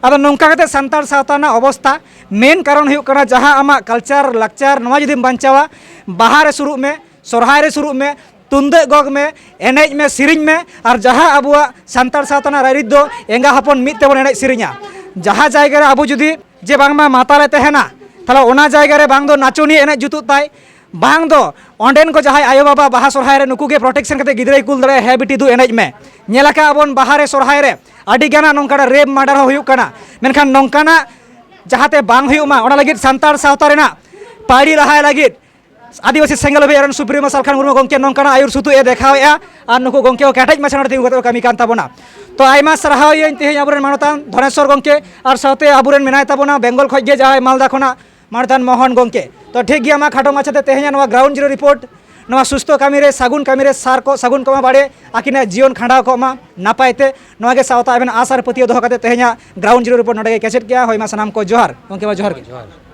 ᱟᱫᱚ ᱱᱚᱝᱠᱟ ᱠᱟᱛᱮ ᱥᱟᱱᱛᱟᱲ ᱥᱟᱶᱛᱟ ᱨᱮᱱᱟᱜ ᱚᱵᱚᱥᱛᱟ, ᱢᱮᱱ ᱠᱟᱨᱚᱱ ᱦᱩᱭᱩᱜ ᱠᱟᱱᱟ ᱡᱟᱦᱟᱸ ᱟᱢᱟᱜ ᱠᱟᱞᱪᱟᱨ, ᱞᱟᱠᱪᱟᱨ, ᱱᱚᱣᱟ ᱡᱩᱫᱤᱢ ᱵᱟᱧᱪᱟᱣᱟ, ᱵᱟᱦᱟ ᱨᱮ ᱥᱩᱨᱩᱜ ᱢᱮ, ᱥᱚᱨᱦᱟᱭ ᱨᱮ ᱥᱩᱨᱩᱜ ᱢᱮ, ᱛᱩᱢᱫᱟᱹᱜ ᱜᱚᱜ ᱢᱮ, ᱮᱱᱮᱡ ᱢᱮ, ᱥᱮᱨᱮᱧ ᱢᱮ, ᱟᱨ ᱡᱟᱦᱟᱸ ᱟᱵᱚᱣᱟᱜ ᱥᱟᱱᱛᱟᱲ ᱥᱟᱶᱛᱟ ᱨᱮᱱᱟᱜ ᱨᱟᱭᱨᱤᱛ ᱫᱚ ᱮᱸᱜᱟ ᱦᱚᱯᱚᱱ ᱢᱤᱫ ᱛᱮᱵᱚᱱ ᱮᱱᱮᱡ ᱥᱮᱨᱮᱧᱟ᱾ ᱡᱟᱦᱟᱸ ᱡᱟᱭᱜᱟ ᱨᱮ ᱟᱵᱚ ᱡᱩᱫᱤ ᱡᱮ ᱵᱟᱝᱢᱟ ᱢᱟᱛᱟᱞᱮ ᱛᱟᱦᱮᱱᱟ, ᱛᱟᱦᱚᱞᱮ ᱚᱱᱟ ᱡᱟᱭᱜᱟ ᱨᱮ ᱵᱟᱝ ᱫᱚ ᱱᱟᱪᱚᱱᱤᱭᱟᱹ ᱮᱱᱮᱡ ᱡᱩᱛᱩᱜ ᱛᱟᱭ, ᱵᱟᱝ ᱫᱚ ᱚᱸᱰᱮᱱ ᱠᱚ ᱡᱟᱦᱟᱸᱭ ᱟᱭᱳᱼᱵᱟᱵᱟ ᱵᱟᱦᱟ ᱥᱚᱨᱦᱟᱭ ᱨᱮ ᱱᱩᱠᱩ ᱜᱮ ᱯᱨᱚᱴᱮᱠᱥᱚᱱ ᱠᱟᱛᱮ ᱜᱤᱫᱽᱨᱟᱹᱭ ᱠᱩᱞ ᱫᱟᱲᱮᱭᱟᱜᱼᱟ, "ᱦᱮᱸ ᱵᱤᱴᱤ ᱫᱩ ᱮᱱᱮᱡ ᱢᱮ, ᱧᱮᱞ ᱟᱠᱟᱫ ᱟᱵᱚᱱ ᱵᱟᱦᱟ ᱨᱮ ᱥᱚᱨᱦᱟᱭ ᱨᱮ ᱟᱹᱰᱤ ᱜᱟᱱᱟᱜ ᱱᱚᱝᱠᱟᱱᱟᱜ ᱨᱮᱯ ᱢᱟᱨᱰᱟᱨ ᱦᱚᱸ ᱦᱩᱭᱩᱜ ᱠᱟᱱᱟ", ᱢᱮᱱᱠᱷᱟᱱ ᱱᱚᱝᱠᱟᱱᱟᱜ ᱡᱟᱦᱟᱸᱛᱮ ᱵᱟᱝ ᱦᱩᱭᱩᱜ ᱢᱟ, ᱚᱱᱟ ᱞᱟᱹᱜᱤᱫ ᱥᱟᱱᱛᱟᱲ ᱥᱟᱶᱛᱟ ᱨᱮᱱᱟᱜ ᱯᱟᱹᱲᱤ ᱞᱟᱦᱟᱭ ᱞᱟᱹᱜᱤᱫ ᱟᱹᱫᱤᱵᱟᱹᱥᱤ ᱥᱮᱸᱜᱮᱞ ᱚᱵᱷᱤᱭᱟᱱ ᱨᱮᱱ ᱥᱩᱯᱨᱤᱢᱳ ᱥᱟᱞᱠᱷᱟᱱ ᱢᱩᱨᱢᱩ ᱜᱚᱢᱠᱮ ᱱᱚᱝᱠᱟᱱᱟᱜ ᱟᱹᱭᱩᱨ ᱥᱩᱛᱩᱜ ᱮ ᱫᱮᱠᱷᱟᱣᱮᱫᱼᱟ ᱟᱨ ᱱᱩᱠᱩ ᱜᱚᱢᱠᱮ ᱠᱚ ᱠᱮᱴᱮᱡ ᱢᱟᱪᱷᱟ ᱱᱚᱰᱮ ᱛᱤᱸᱜᱩ ᱠᱟᱛᱮ ᱠᱚ ᱠᱟᱹᱢᱤ ᱠᱟᱱ ᱛᱟᱵᱚᱱᱟ᱾ ᱛᱚ ᱟᱭᱢᱟ ᱥᱟᱨᱦᱟᱣ ᱤᱧ ᱛᱮᱦᱮᱧ ᱟᱵᱚᱨᱮᱱ ᱢᱟᱱᱚᱛᱟᱱ ᱫᱷᱚᱱᱮᱥᱣᱚᱨ ᱜᱚᱢᱠᱮ ᱟᱨ ᱥᱟᱶᱛᱮ ᱟᱵᱚᱨᱮᱱ ᱢᱮᱱᱟᱭ ᱛᱟᱵᱚᱱᱟ ᱵᱮᱝᱜᱚᱞ ᱠᱷᱚᱱ ᱜᱮ ᱡᱟᱦᱟᱸᱭ ᱢᱟᱞᱫᱟ ᱠᱷᱚᱱᱟᱜ ᱢᱟᱱᱚᱛᱟᱱ ᱢᱳᱦᱚᱱ ᱜᱚᱢᱠᱮ᱾ ᱛᱚ ᱴᱷᱤᱠ ᱜᱮᱭᱟ, ᱢᱟ ᱠᱷᱟᱴᱚ ᱢᱟᱪᱷᱟᱛᱮ ᱛᱮᱦᱮᱧᱟᱜ ᱱᱚᱣᱟ ᱜᱨᱟᱣᱩᱱᱰ ᱡᱤᱨᱳ ᱨᱤᱯᱳᱨᱴ, ᱱᱚᱣᱟ ᱥᱩᱥᱛᱷᱚ ᱠᱟᱹᱢᱤ ᱨᱮ ᱥᱟᱹᱜᱩᱱ ᱠᱟᱹᱢᱤ ᱨᱮ ᱥᱟᱨ ᱠᱚ ᱥᱟᱹᱜᱩᱱ ᱠᱚᱜ ᱢᱟ ᱵᱟᱲᱮ, ᱟᱹᱠᱤᱱᱟᱜ ᱡᱤᱭᱚᱱ ᱠᱷᱟᱸᱰᱟᱣ ᱠᱚᱜ ᱢᱟ ᱱᱟᱯᱟᱭ ᱛᱮ, ᱱᱚᱣᱟ ᱜᱮ ᱥᱟᱶᱛᱟ ᱟᱵᱮᱱ ᱟᱥ ᱟᱨ ᱯᱟᱹᱛᱭᱟᱹᱣ ᱫᱚᱦᱚ ᱠᱟᱛᱮ ᱛᱮᱦᱮᱧᱟᱜ ᱜᱨᱟᱣᱩᱱᱰ ᱡᱤᱨᱳ ᱨᱤᱯᱳᱨᱴ ᱱᱚᱰᱮ ᱜᱮ ᱠᱮᱪᱮᱫ ᱠᱮᱜᱼᱟ᱾ ᱦᱳᱭ ᱢᱟ ᱥᱟᱱᱟᱢ ᱠᱚ ᱡᱚᱦᱟᱨ᱾ ᱜᱚᱢᱠᱮ ᱢᱟ ᱡᱚᱦᱟᱨ ᱜᱮ᱾ ᱡᱚᱦᱟᱨ᱾